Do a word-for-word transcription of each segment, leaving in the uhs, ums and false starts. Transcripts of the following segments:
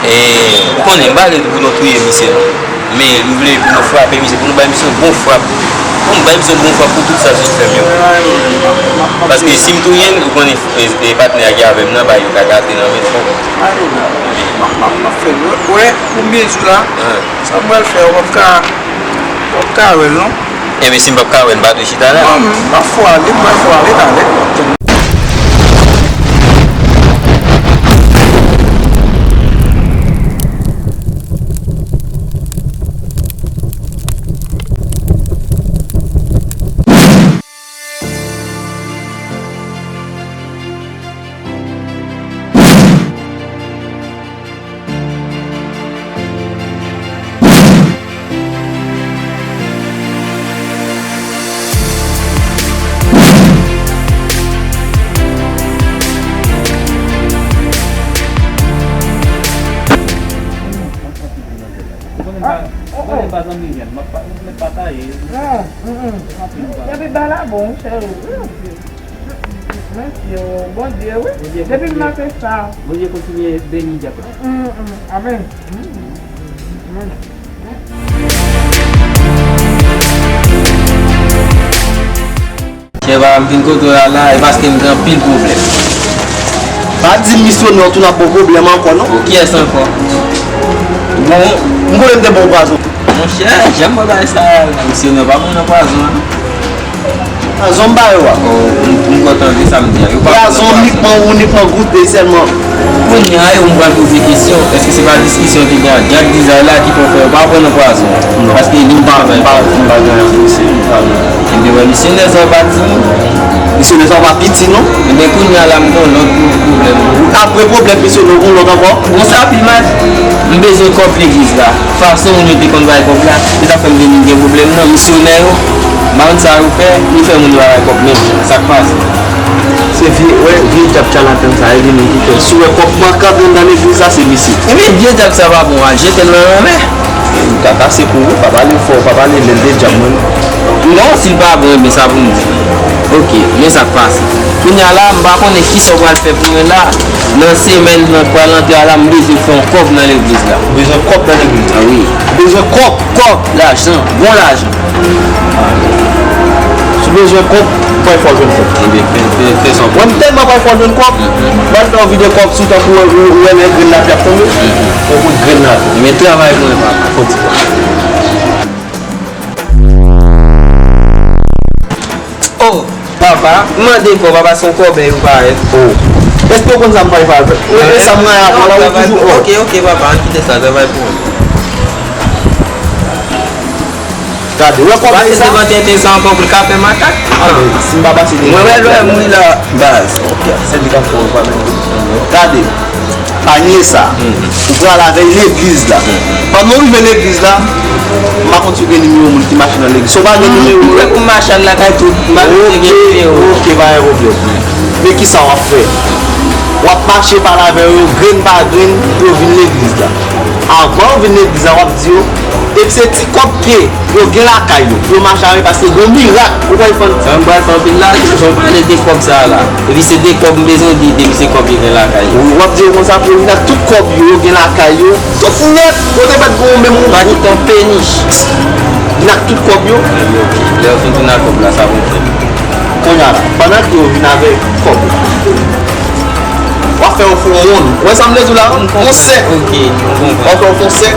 E, ou konnen, m pa vle pou nou touye misye, non. Men, nou vle pou nou frape misye, pou nou bay misye yon bon frap. Pou nou bay misye yon bon frap pou tout sa sot fè m yo. Paske si m touye l, ou konnen, e, e patnè a ki avè m nan, bagay yo ka gate nan men fò. M ap, m ap, m ap fè l wè, wè, pou m byen di w la. Sa m pral fè, w ap ka, w ap ka wè l, non. Ebyen, si m p ap ka wè l, m pa dwe chita la. Non, m ap fò ale, m pral fò ale talè. Ou konnen m pa, ou konnen m pa zanmi jèn, m ap pa, m ap pataje. Depi bagay la bon, cheri. Mèsi o Bondye, wi. Depi m mache sa. Bondye kontinye beni djab la. Amèn. Chè pa m vin kote w la la, e paske m gen anpil pwoblèm. Pa di m misyonè w tou n ap bon pwoblèm ankò, non. Pou kiyès ankò? Bon, m konnen m te bon pwazon. Monchè, janm wè bagay sa a, misyonè pa bon nan pwazon, non. Pwazon m ba yo a. Oh, m, m kontan de sa m di a. Yo pa bon nan pwazon. Pwazon, inikman, inikman goute sèlman. Kounye a, yo m pral poze kesyon, èske se pa diskisyon ki gen ak Jack Dizay la ki fè w fè yo pa pran nan pwazon? Non. Paske li m pa, m pa, m pa gen anyen pou misye, m pa gen anyen. Ebyen, wè, misyonè sa w pa timoun. Misyonè sa w pa piti, non. Ebyen, kounye a la, m gen yon lòt pwoblèm. Apre pwoblèm misyonè, ou gen yon lòt ankò? Bon, sa pil mal. M bezwen kòb legliz la. Fason moun yo te konn bay kòb la, se sa k fè m vin gen pwoblèm nan. Misyonè yo, m pa konn sa yo fè, yo fè moun yo pa bay kòb menm. Sa k pase? Se vye, wè, vye djab chalaten sa, e li menm ki fè. Si w wè kòb manke antre nan legliz la, se misye. Ebyen, vye djab sa pa bon, al jete l nan lanmè. Ou ka kase kou wi, pa pale fò, pa pale lèl de djab mwen. Non, si l pa bon, ebyen sa pou m di. Ok, men sa k pase. Kounye a la, m pa konnen kisa w pral fè pou mwen la. Nan semèn nan k pral antre a la, m bezwen fè yon kòb nan legliz la. Ou bezwen kòb nan legliz la? Wi. Ou bezwen kòb? Kòb, lajan, bon lajan. Si w bezwen kòb, bay fò w jwenn kòb. Ebyen, fè, fè, fè sa w. Mwen, m tèlman bay fò w jwenn kòb, m al fè yon vide kòb sou tankou ou, ou, ou wè lè grenn lapli ap tonbe. Ou kout grenn lapli. Men travay pou mwen, papa. Fò ti pa. Oh, papa, m mande kòb, papa, se yon kòbèy ou parèt. Oh. Èske w konn sa m pral fè avè l? Ou wè sa m rayi avè w la, ou toujou, oh. Ok, ok, papa, ann kite sa, travay pou ou. Gade, wè kòbèy sa. Pase devan tenten sa ankò pou l ka fè makak. Ah, men, si m pa pase devan. Mwen wè lè m ri la, baz. Ok, se li k ap fè w pa menm. Gade. Panye sa, ou pral avè l legliz la. Pandan w rive legliz la, m pa konn si w gen nimewo moun ki mache nan legliz. Si w pa gen nimewo yo, m wè pou m mache al lakay tout, m pa bezwen gen nimewo. Ok, pa gen pwoblèm. Men kisa w ap fè? W ap mache pale avè yo, grenn pa grenn, pou yo vin legliz la. Avan yo vin legliz la, w ap di yo, epi se ti kòb ke yo gen lakay yo, pou yo mache avè l, paske gen yon mirak ou pral fè. Sa m pral fè anpil lajan, jan w pale de kòb sa a la. Epi se de kòb m bezwen di, depi se kòb yo gen lakay yo. Wi, w ap di yo konsa pou yo vin ak tout kòb yo, yo gen lakay yo, tout nèt, kote pa t gen yon menm. Pa kite yon peni. Vin ak tout kòb yo. Ebyen, ok. Lè yo fin vin ak kòb la, sa pou m fè? Kounye a la, pandan ke yo vin avèk kòb la, w ap fè yo fè yon wonn. Ou wè sa m vle di w la? Yon sèk. Ok, m konprann. W ap fè yo fè yon sèk.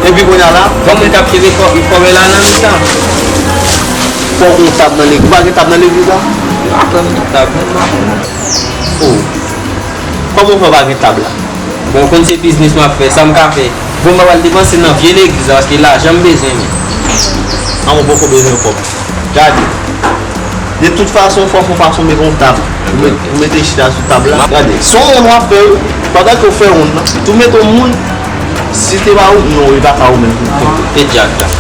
Epi kounye a la, yon moun k ap kenbe kò-, kòbèy la nan mitan. Fò w gen yon tab nan legliz. Ou pa gen tab nan legliz la? M pa konn gen tab, non, m pa konn. Oh. Kòman w fè w pa gen tab la? Bon, ou konn se biznis m ap fè, sa m ka fè. Bon, m pa pral depanse nan vye legliz la, paske lajan m bezwen, men. An, ou poko bezwen kòb. Gade. De tout fason, fò w fè yon fason mete yon tab. Ou met-, ou mete chita sou tab la. Gade. Se yon wonn w ap fè, wi. Pandan ke w fè wonn nan, tou mete yon moun, si te pa ou, non, e pa ka ou menm. Te djak la.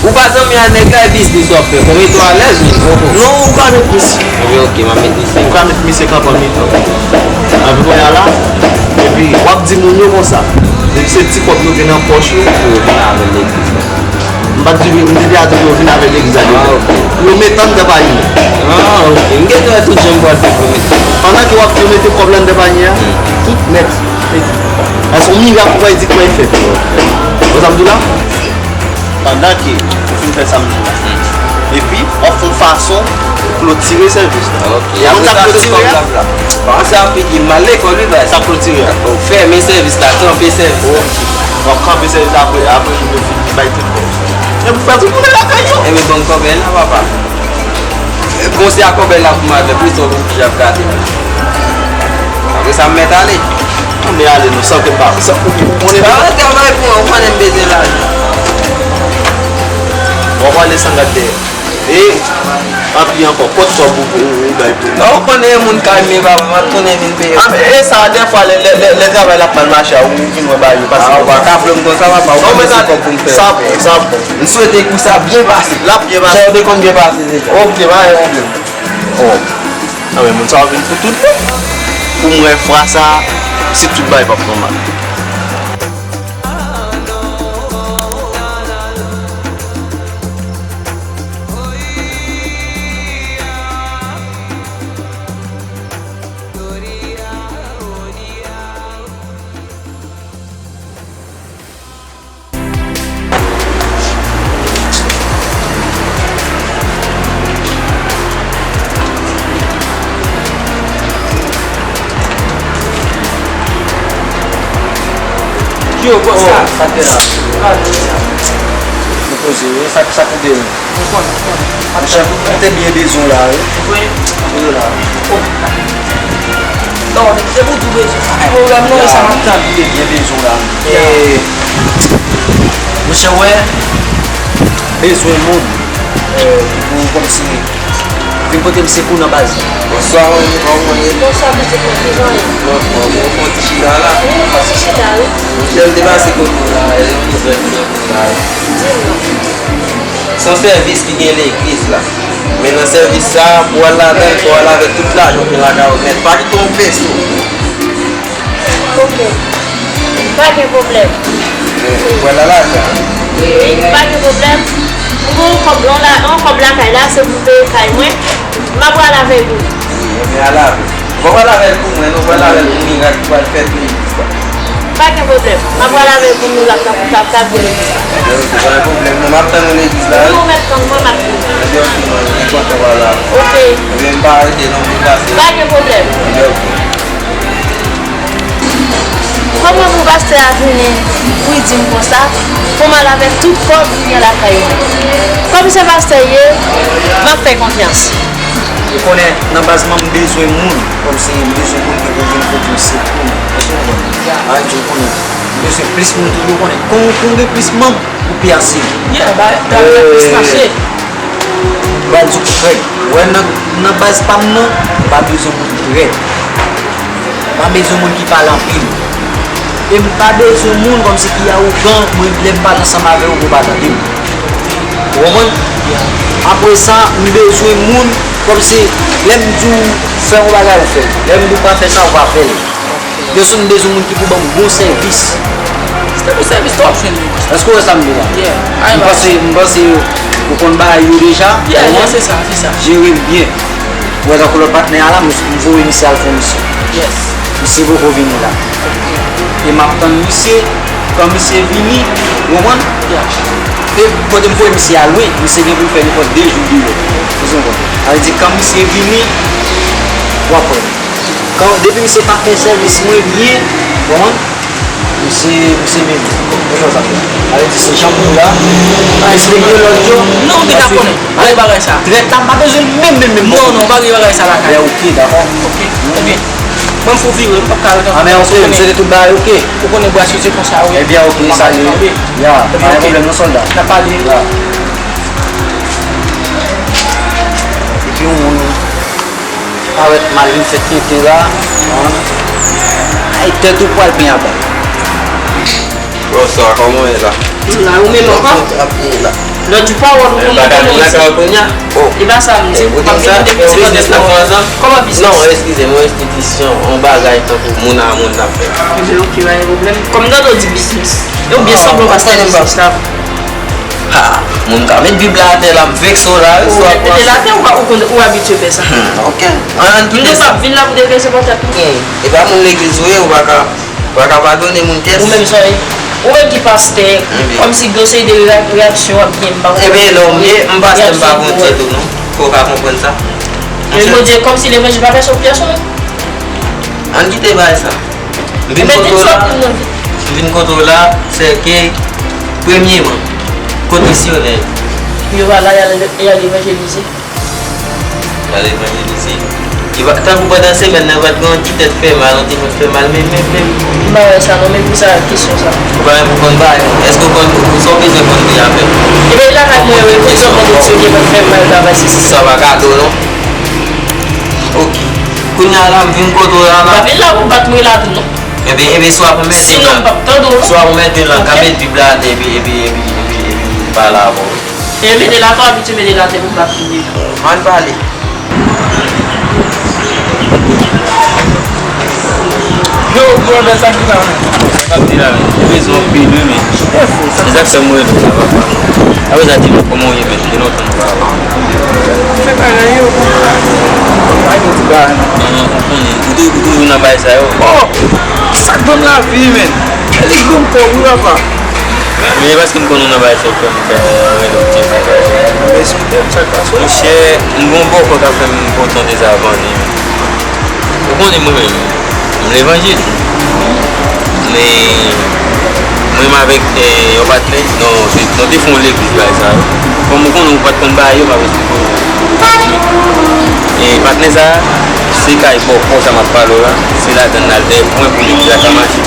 Ou pa zanmi a nèg la, e biznis w ap fè. Fò w mete w alèz, wi. Non, ou ka met misye. Ok, ok, m ap met misye. Ou ka met misye kanpe an mitan. Anpi kounye a la, epi w ap di moun yo konsa. Depi se ti kòb yo gen nan pòch yo, pou yo vin avè l legliz la. M pa t di, m te deja di pou yo vin avè l legliz la deja. Ah, ok. Pou yo mete anndan panye a. Ah, ok. M gentan wè tout jan m pral fè pou yo mete. Pandan ke w ap di yo mete kòb la anndan panye a, tout nèt. An se yon mirak ou pral di kòman l fèt. Ou konn sa m di w la? Pandan ke ou fin fè sa m di w la. Epi, w ap fè yon fason pou klotire sèvis la. Ok. Ou konn sa k klotire a? Panse a figi m, m al lekòl, wi, baz. Sa k klotire a? Ou fèmen sèvis la, kanpe sèvis la. Ok. W ap kanpe sèvis la apre, apre yo fin bay tout kòb. E pou fè tout moun lakay yo. Ebyen, ban m kòb la, papa. Bon, se a kòb la pou m al fè, pou sa w ap gade. Apre sa, m mèt ale. Ann ale non, san ke m pa, san, ou, ou, ou, pa travay pou mwen, ou konnen m bezwen lajan. W ap ale san gad dèyè. E, anpi ankò, pot kòb ou, ou, ou bay pou. Non, ou konnen moun kay m ye, papa, m ap tounen vin peye. A, men, e sa, dèfwa, lè, lè, lè, lè travay la ap mal mache a, ou vin wè bagay yo pase. A, ou pa ka pran m konsa, papa, ou konnen se kòb pou m fè. Sa bon, sa bon. M swete kou sa byen pase. L ap byen pase. Sa yo te konn byen pase deja. Ok, pa gen pwoblèm. Oh. A, men moun sa yo vin pou tout bon. Pou m wè fwa sa, si tout bagay p ap nòmal. Yo, bòs la. Sa k te la? Nou poze, wi. Sa, sa k te la? Monchè, m te byen bezwen w la, wi. Wi. Wi, la. Non, se pou tou bezwen. Pa gen pwoblèm, non, e sa m ap tann. M te byen bezwen w la. E, monchè, wè, bezwen moun, e, ki pou kòmsi vin pote m sekou nan baz. Bonswa, manmi, kòman w ye? Bonswa, pitit mwen, kijan w ye? Bon, bon, bon, fè yon ti chita la. Wi, fè yon ti chita, wi. Monchè, m te pase kote w la, e, yon bezwen ki gen pou la, wi. Di m non. Se yon sèvis ki gen legliz la. Men nan sèvis sa a, pou w al ladan l, fò w al avèk tout lajan w gen lakay ou nèt. Pa kite yon peso. Ok. Pa gen pwoblèm. Men, ou pral al ladan. Wi, pa gen pwoblèm. M gen yon kòb, yon la, yon kòb lakay la, se pou peye kay mwen. M ap pral avèk ou. Wi, ebyen, al avè l. Ou pa pral avè l pou mwen, non, ou pral avè l pou mirak ki pral fèt nan legliz la. Pa gen pwoblèm. M ap pral avè l pou mirak k ap, k ap, k ap vin legliz la. Ebyen, ok, pa gen pwoblèm, non, m ap tann ou legliz la, wi. Wi, ou mèt tann mwen, m ap vini. Ebyen, ok, manmi, m kontan w al la. Ok. Ebyen, m pa rete, non, m vin pase. Pa gen pwoblèm. Ebyen, ok. Kòman pou pastè a vini pou l di m konsa, pou m al avèk tout kòb ki gen lakay mwen? Kòm se pastè l ye, m ap fè konfyans. Ou konnen, nan baz mwen, m bezwen moun, kòmsi m bezwen moun ki pou vin pote m sekou. Ou konprann? Sa vle di, ou konnen, m bezwen plis moun toujou, ou konnen. Kon, kon gen plis manm, ou pi ase. Yeah, ba, travay la plis mache. Ba di w frè, wè nan, nan baz pa m nan, m pa bezwen moun trèt. M pa bezwen moun ki pale anpil. E m pa bezwen moun kòmsi ki awogan, mwen lè m pale ansanm avè w, ou pa tande m. Ou konprann? Apre sa, m bezwen moun kòmsi lè m di w fè yon bagay, ou fè l. Lè m di w pa fè sa, ou pa fè l. Bezwen, m bezwen moun ki pou ban m bon sèvis. Se pou sèvis w ap jwenn li. Èske w wè sa m di la? Yeah. M panse, m panse ou konn bagay yo deja. Yeah, yeah, se sa, se sa. Jere l byen. Ou wè tankou lòt patnè a la, m, m voye misye al fè yon misyon. Yes. Misye poko vini la. E m ap tann misye, kan misye vini, ou konprann? Yeah. E kote m voye misye a lwen, misye gen pou l fè nenpòt de jou deyò. Ou konprann? Sa vle di, kan misye vini, w ap wè. Kan, depi misye pa fè sèvis mwen byen, ou konprann? Misye, misye menm. Ou konn sa fè. Sa vle di se jan pou la. Respekte lòd yo. Non, ou te ka konnen. Ann, bagay sa. Trèt la, m pa bezwen menm, menm, menm. Non, non, pa gen bagay sa lakay. Ebyen, ok, dakò. Ok, ebyen. Mwen, m fò vire, m p ap ka al. A, men ok, m swete tout bagay ok. Ou konnen bras yo se konsa, wi. Ebyen, ok, sa ye. Ya, pa gen pwoblèm non, sòlda. N ap pale. Ya. Epi yon moun parèt mal, vin fè tenten la. Ay, tèt ou pral plen aba. Bonswa, kòman w ye la? M la, ou menm ankò? Lòt jou pawòl ou konn konnen sa. E pa sa m di, m ap vin de piti nan biznis la. Kòman biznis? Non, eskize m, yon enstitisyon, yon bagay tankou moun a moun n ap fè. Ebyen, ok, pa gen pwoblèm. Kòm tande w di biznis. E ou byen sanble w pa se biznis la. Ha, moun ka met Bib la atè la, m vekse w la, wi, swa. Ou met l atè, ou, ou konn, ou abitye fè sa. Hmm, ok. M te pap vin la pou te vekse pòtèt ou. Hmm, e pa moun legliz ou ye, ou pa ka Ou pa ka padone moun pyès. Ou menm sa ye. Ou menm ki pastè, kòmsi gen yon seri de reyak- reyaksyon w ap gen, m pa konprann. Ebyen, lè w m ye, m pastè, m pa Reyaksyon pou Bondye tou, non. Fò w ka konprann sa. Men Bondye, kòmsi levanjil pa pèse w pyès, non. Ann kite bagay sa. M vin Ebyen, kote w la, m vin kote w la, se ke, premyeman, kot misyonè yo? Yo pa la, y al, y al evanjelize. Y al evanjelize. Li pa, tankou pandan semèn nan, pa t gen yon ti tèt fè mal, yon ti tèt fè mal, men, men, men. M pa wè sa non, men pou sa kesyon sa. Ou pa menm konn bagay non. Èske w konn, ou sa w bezwen konn li avè m? Ebyen, lakay mwen, wi, pou sa w konn di yo gen fè mal, travay, sesi, sa pa kado non. Ok. Kounye a la, m vin kote w la, la. Pa vin la pou bat mwen la tou non. Ebyen, ebyen, swa pou mèt Sinon, m p ap tande w non. Swa pou mèt vin la, ka mèt Bib la atè, epi, epi, epi, epi, epi, m pale avè w. E mete l atè, abitye mete l atè pou m pa pliye. Ann pale. Yo, brother, sa k di la menm? Sa k ap di la menm? Ou bezwen anpil, wi, men. Se sa k fè m rele w la, papa. Apre sa, di m kòman w ye, men? Gen lontan nou pa pale. Fè bagay yo, konprann. Ay, bon, ti bagay, non. Non, non, ou konnen. Ou tou, ou toujou nan bagay sa yo. Oh! Sa k ban m lavi, men? Li granm kò, wi, papa. Men e paske m konnen w nan bagay sa yo fè m fè rele w ti bagay. Esplike m sa k pase. Monchè, m gen yon bòkò k ap fè m pote yon dezavanni. Ou konnen mwen menm, m levanjil. Men, mwen menm avèk, eh, yon patnè, non, se, nou te fon legliz bagay sa yo. Kòm ou konnen, ou pa t konn bagay yo, m ap esplike w. E patnè sa, se kay bòkò sa m ap pale w la, se ladan l al dèyè pwen pou legliz la ka mache.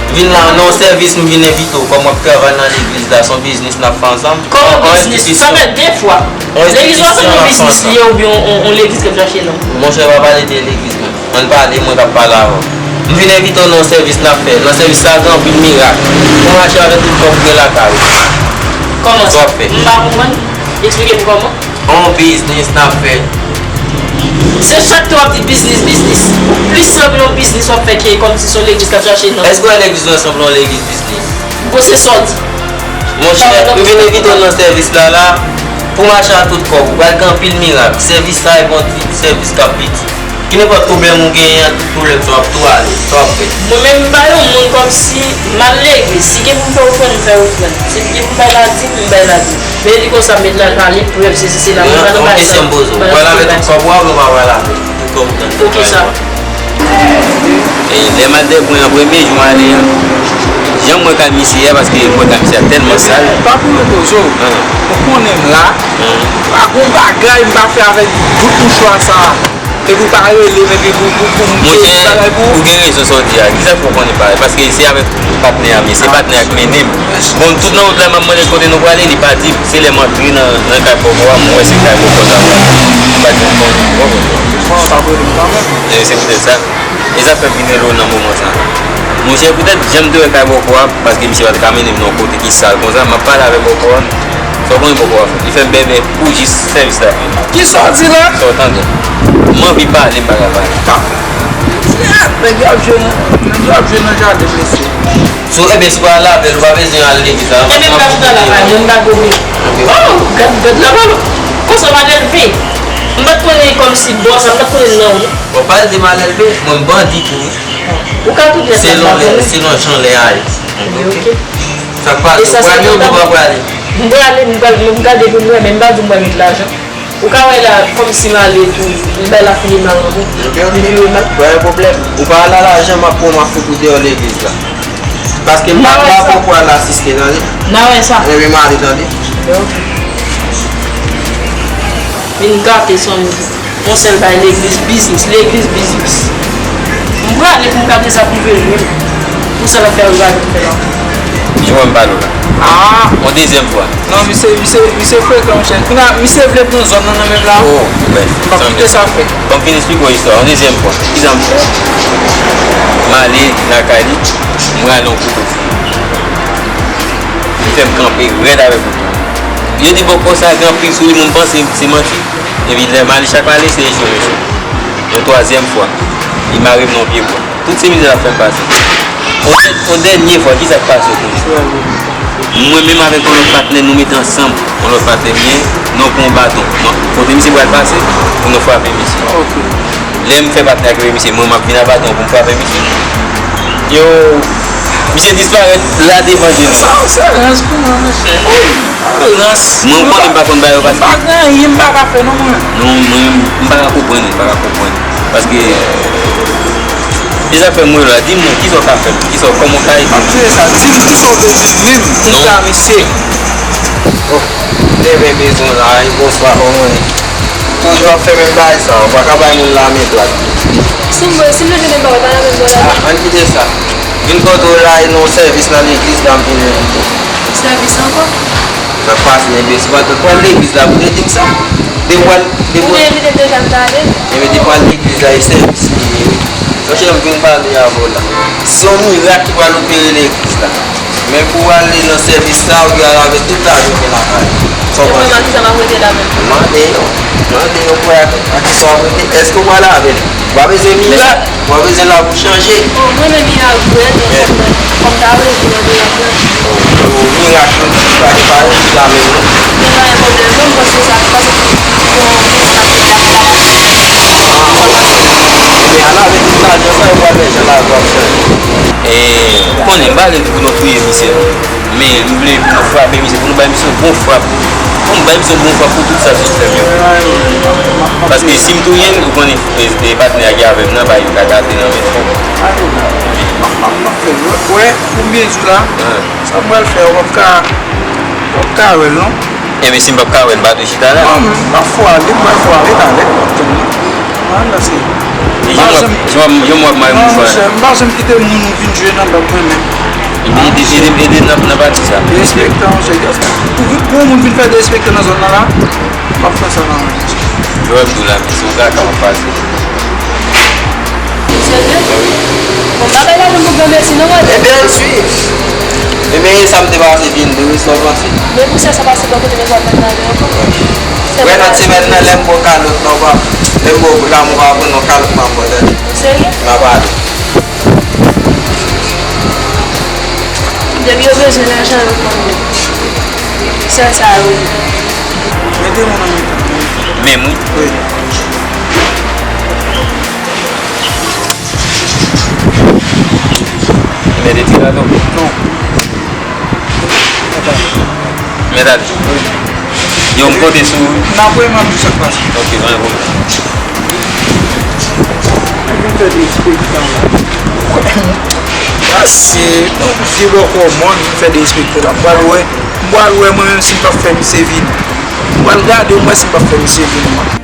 Vin la, nan yon sèvis, m vin envite w, kòm w ap travay nan legliz la, se yon biznis n ap fè ansanm. Kòman biznis? Sa fè de fwa. Legliz la se yon biznis li ye oubyen yon, yon, yon legliz k ap chache nonm? Monchè, pa pale de legliz, non. Ann pale, mwen k ap pale avè w. M vin envite w nan yon sèvis n ap fè. Nan sèvis sa, gen anpil mirak. Pou mache avèk tout kòb ou gen lakay ou. Kòman sa? Sa w ap fè. M pa konprann. Eksplike m kòman. On biznis n ap fè. Se chak tan w ap di biznis, biznis. Ou plis sanble yon biznis w ap fè ke kòmsi se yon legliz k ap chache nonm. Èske w wè legliz nou sanble yon legliz biznis? Bon, se sa w di. Monchè, m vin envite w nan sèvis la la, pou mache a tout kòb ou. Pral gen anpil mirak. Sèvis sa e bon ti sèvis k ap piti. Ki nenpòt pwoblèm ou genyen an, tout pwoblèm sa w ap tou ale, sa w ap fè. Mwen menm, m pa yon moun kòmsi m al legliz. Si gen pou m fè ofrann, m fè ofrann. Si gen pou m bay ladim, m bay ladim. Men li konsa, m met l al pale, prèv, sesi, sela, mwen pa nan bagay sa. Yon kesyon m poze w. Ou pral avèk tout kòb ou a oubyen ou pa pral avèk tout kòb ou nan? Pou kisa? E lè m al dèyè pwen an, premye jou m ale a, jan m wè kay misye a, paske m wè kay misye a tèlman sal. Pa pou yo poze w. Ou konnen m la. Pa gon bagay m pa fè avèk bout mouchwa sa. Epi w pa rele m, epi pou, pou, pou m te di bagay pou ou. Ou gen rezon sa w di a. Kisa k fè w konnen parèy? Paske se avèk patnè a m ye. Se patnè a k mennen m. Bon, tout nan wout la, m ap mande l kote nou prale, li pa di m. Se lè m antre nan, nan kay bòkò a, m wè se kay bòkò sa. M pa di l konnen. Bon, sa vre, m pa menm. E se poutèt sa. E sa fè m vin rele w nan moman sa. Monchè, poutèt jan m te wè kay bòkò a, paske misye pa t ka mennen m nan yon kote ki sal konsa, m ap pale avèk bòkò a. Sa w konnen bòkò a fè? Li fè m bèbè pou jis sèvis la fini. Kisa w di la? Sa w tande? M anvi pale, m pa ka pale. Nèg yo ap jwe nan, nèg yo ap jwe nan jaden, mesye. So, ebyen, si w pa al avè l, ou pa bezwen al legliz la. Ebyen, m pa chita la, pa jwenn bagay ouvri. Oh, gad, gad la, papa. Konsa, m al leve. M pa t konnen kòmsi bòs, m pa t konnen non. Bon, pa di m al leve, mwen, m bandi tou, wi. Ou ka tout lè sa, m pa konnen. Selon jan lè a ye. Ok. Sa k pase, ou prale oubyen ou pa prale? M prale, m prale, m gade pou m wè, men m pa di w m pral met lajan. Ou ka wè la, kòmsi m ale tou, m bay la fini mal ankò. Ok, ok. M vin mal. Pa gen pwoblèm. Ou pa al a lajan, m ap pran w, m ap fout ou deyò legliz la. Paske m pa, m pa pran pou al asiste, tande? N a wè sa. Ebyen, m ale, tande? Ok. Vin gate sanmdi. Yon sèl bagay legliz, biznis, legliz, biznis. M prale pou m gade sa pou vini. Pou sa l ap fè, ou pa vin fè la. Jwenn m pale w la. Ah! Yon dezyèm fwa. Non, misye, misye, misye frekan, monchè. Kounye a, misye vle pran zòn nan nan men m la. Oh, bèl. M p ap kite sa fè. Ban m fin esplike w istwa yon dezyèm fwa. Kisa m fè? M ale lakay li, m rale yon kouto. Li fè m kanpe rèd avèk kouto. Yo di bòkò sa gen anpil sou li, moun panse se manti. Epi lè m ale, chak m ale, se echwe, mesye. Yon twazyèm fwa, li mare m nan yon pye bwa. Tout se mizè l ap fè m pase. Yon dè-, yon dènye fwa, kisa k pase w konnen? Mwen menm avèk yon lòt patnè, nou mete ansanm. Yon lòt patnè m ye, nou pran yon baton. Mwen, kote misye pral pase, pou nou frape misye. Ok. Lè m fè patnè a kenbe misye, mwen, m ap vin a baton pou m frape misye. Yo, misye disparèt la devan je m. Sa se rans pou mwen, mesye. Rans. Mwen, m konnen m pa konn ba yo paske. M pa gen anyen m pa ka fè non, mwen. Non, mwen, m pa ka konprann, m pa ka konprann. Paske, e sa k fè m wè la, di m non, kisa w ka fè m, kisa w, kòman w ka ede m? M ap jere sa, di m kisa w bezwen menm, kisa misye. Oh, te vin bezwen la, e bonswa, kòman w ye? Toujou ap fè menm bagay sa, ou pa ka bay moun la men plat. Si m, si m te tande pawòl, pa nan menm bagay. Ah, ann kite sa. Vin kote w la, e nan yon sèvis nan legliz la, m vin envite w. Sèvis ankò? Sa k pase, enbesil, pa t pral legliz la pou te di m sa. Depi w al, depi ou te envite m deja, m ta ale. Enben depi w al legliz la, e sèvis li ye, wi. Monchè, m vin pale avè w la. Se yon mirak ki pral opere legliz la. Men pou w ale nan sèvis sa, ou dwe al avèk tout lajan w gen lakay ou. Sa w panse? E mwen, kisa m ap rete la menm? Mande yo. Mande yo pou wè ak, ak kisa w ap rete. Èske w pral avè l? Ou pa bezwen mirak. Ou pa bezwen la pou chanje. Oh, mwen menm mirak vre, non, fò m ta rete nan mirak la. Oh, mirak yo di pa gen pa rete la menm, non. Men pa gen pwoblèm, non, m panse sa, m panse se yon mirak la. Men al avèk tout lajan sa, yo pral wè jan lavi w ap chanje. E, ou konnen, m pa vle di pou nou touye misye, non. Men, m vle pou nou frape misye, pou nou bay misye yon bon frap. Pou nou bay misye yon bon frap pou tout sa sot fè m yo. Paske si m touye l, ou konnen, e, e patnè a ki avè m nan, pa yo ka gate nan men fò. M ap, m ap, m ap fè l. Wè, wè, pou m byen di w la, sa m pral fè, w p ap ka, w p ap ka wè l, non. Enben, si m p ap ka wè l, m pa dwe chita la. Non, m ap fò ale, m pral fò ale talè, m ap tann li. Mwen, paske m pa janm, jan w ap mare moun fwa. Non, monchè, m pa janm kite moun vin jwe nan bab mwen menm. Ede, ede, ede nan, nan pati sa. Derespektan, monchè. Pou, pou yon moun vin fè derespektan nan zòn nan la, m ap fè sa nan men. Jòj ou la, mesye, ou gade kòman pase. Serye? Bon, m pa bay lajan pou granmesi non, mwen. Ebyen, al swiv. Ebyen, e sa m te pase vin de wi, sa w panse? Men pou sa, sa pase bò kote, men w ap mèt nan avè ankò. Wè, nan semèn nan, lè m ba w kalòt la, w pa, lè m ba w la, m pa pran non kalòt, m ap ba w, tande? Ou serye? M ap ale. Depi yo bezwen lajan, yo konn. Sèl sa yo ye. Mete mwen nan mitan. Menm wi. Wi. Mete ti gato. Non. Mete ale. Wi. Yo, m konte sou ou. N ap wè, m ap di sa k pase. Ok, pa gen pwoblèm. Mwen vin fè derespektan la. Pase, yon vye bòkò mòn, vin fè derespektan la. M pral wè, m pral wè mwen menm si m p ap fè misye vini. M pral gade, m wè si m p ap fè misye vini.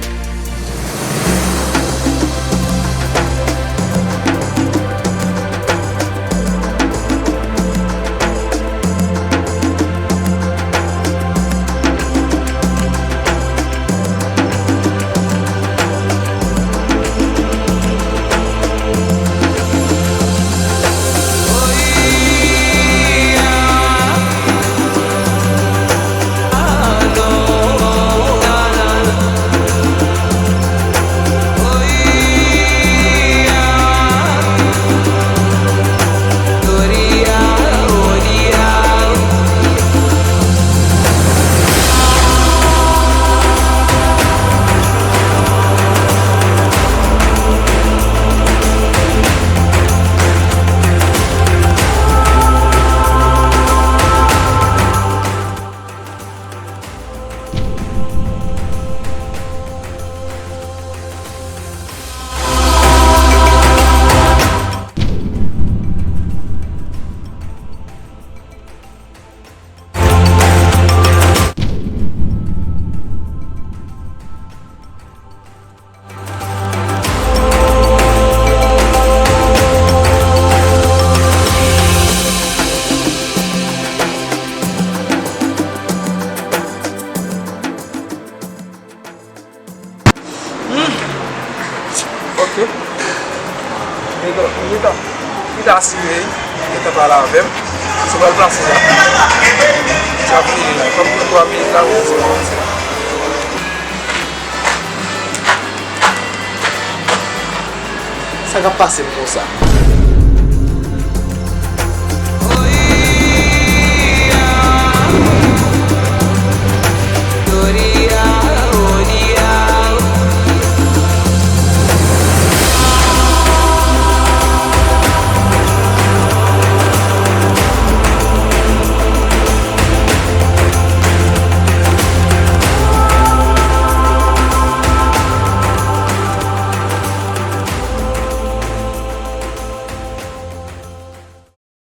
Hmm. Ok. Li ta, li ta, li ta asire, li ta pale avè m. Se pral pase la. Sa fini la. Kòm pou twa minit la, se kòmsi. Sa k ap pase m konsa?